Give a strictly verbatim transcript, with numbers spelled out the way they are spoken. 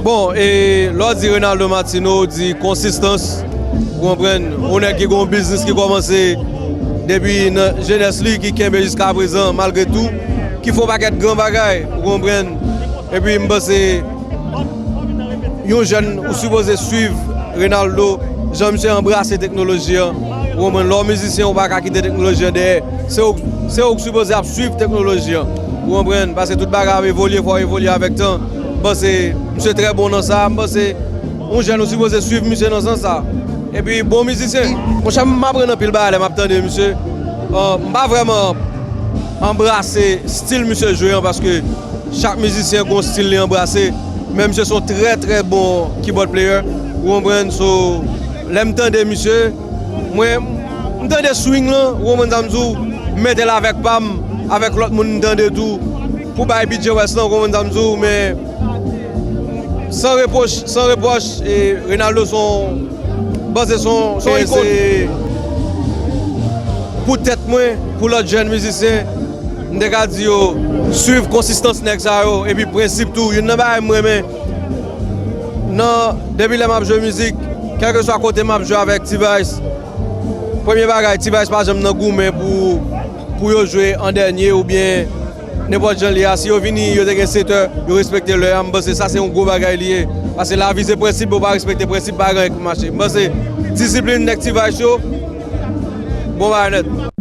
Bon, e lè w di Renaldo Martino, ou di konsistans, ou konprann, yon nèg ki gen yon biznis ki kòmanse depi nan jenès li, ki kenbe jiska prezan, malgre tou, ki fè yon pakèt gran bagay, ou konprann. Epi m panse, yon jèn, ou sipoze swiv Renaldo, jan misye anbrase teknoloji an. Ou konprann, lè w mizisyen, ou pa ka kite teknoloji an dèyè. Se ou, se ou k sipoze ap swiv teknoloji an. Ou konprann, paske tout bagay ap evolye, fò w evolye avèk tan. M panse, misye trè bon nan sa, m panse, yon jèn, ou sipoze swiv misye nan sans sa. Epi, bon mizisyen. Monchè, m aprann anpil bagay lè m ap tande misye. Euh, m pa vrèman anbrase stil misye jwe an, paske chak mizisyen gon stil li anbrase. Men misye se yon trè, trè bon keyboard player. Ou konprann? So, lè m tande misye, mwen, m tande swing lan, ou konprann sa m di w, m mete l avèk pa m, avèk lòt moun m tande tou, pou bay B J West lan, ou konprann sa m di w, men san repwòch, san repwòch, e Renaldo se yon, m panse se yon, se yon ikòn. Pou tèt mwen, pou lòt jèn mizisyen, m te ka di yo, swiv konsistans nèg sa yo, epi prensip tou. Youn nan bagay m renmen, nan, depi lè m ap jwe mizik, kèlkeswa kote m ap jwe avèk T-Vice, premye bagay, T-Vice pa janm nan goumen pou, pou yo jwe an dènye oubyen nenpòt jan li ye a. Si yo vini, yo te gen setè, yo respekte lè a, m panse sa se yon gwo bagay li ye. Paske lavi se prensip, ou pa respekte prensip, pa gen anyen k mache. M panse disiplin nèg T-Vice yo, bon bagay nèt.